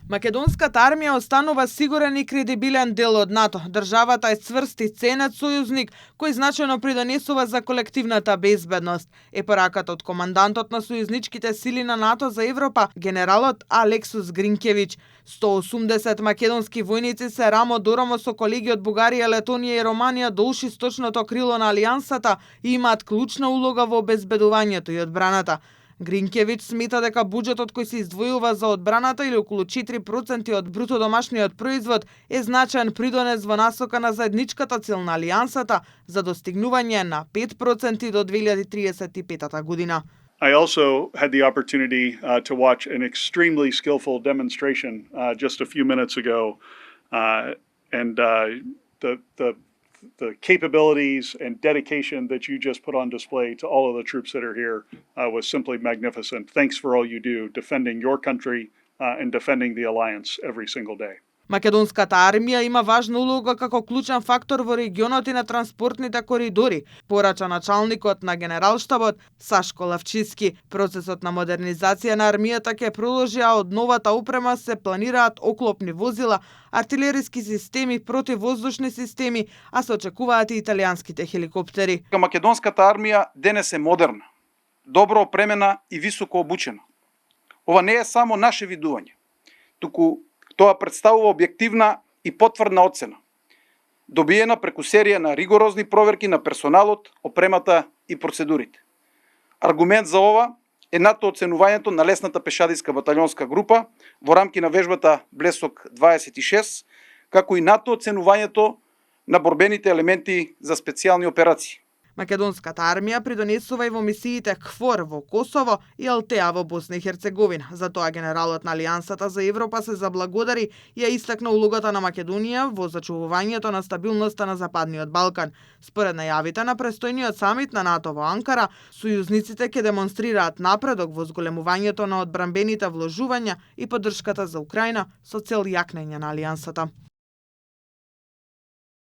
Македонската армија останува сигурен и кредибилен дел од НАТО. Државата е цврст и ценет сојузник кој значајно придонесува за колективната безбедност. Е пораката од командантот на сојузничките сили на НАТО за Европа, генералот Алексус Гринкевиќ. 180 македонски војници се рамо до рамо со колеги од Бугарија, Летонија и Романија долж источното крило на алијансата и имаат клучна улога во обезбедувањето и одбраната. Гринкевиќ смета дека буџетот кој се издвојува за одбраната или околу 4% од бруто домашниот производ е значаен придонес во насока на заедничката цел на алијансата за достигнување на 5% до 2035 година. I also had the opportunity to watch an extremely skillful demonstration just a few minutes ago, and the capabilities and dedication that you just put on display to all of the troops that are here was simply magnificent. Thanks for all you do, defending your country and defending the alliance every single day. Македонската армија има важна улога како клучен фактор во регионот и на транспортните коридори, порача началникот на Генералштабот Сашко Лавчиски. Процесот на модернизација на армијата ќе продолжи, а од новата опрема се планираат оклопни возила, артилериски системи, противвоздушни системи, а се очекуваат и италијанските хеликоптери. Македонската армија денес е модерна, добро опремена и високо обучена. Ова не е само наше видување, туку тоа представува објективна и потврдна оцена, добиена преку серија на ригорозни проверки на персоналот, опремата и процедурите. Аргумент за ова е НАТО оценувањето на лесната пешадиска баталјонска група во рамки на вежбата Блесок 26, како и НАТО оценувањето на борбените елементи за специјални операции. Македонската армија придонесува и во мисиите КФОР во Косово и Алтеа во Босна и Херцеговина. Затоа генералот на Алијансата за Европа се заблагодари и ја истакна улогата на Македонија во зачувувањето на стабилноста на Западниот Балкан. Според најавите на престојниот самит на НАТО во Анкара, сојузниците ќе демонстрираат напредок во зголемувањето на одбранбените вложувања и поддршката за Украина со цел јакнење на алијансата.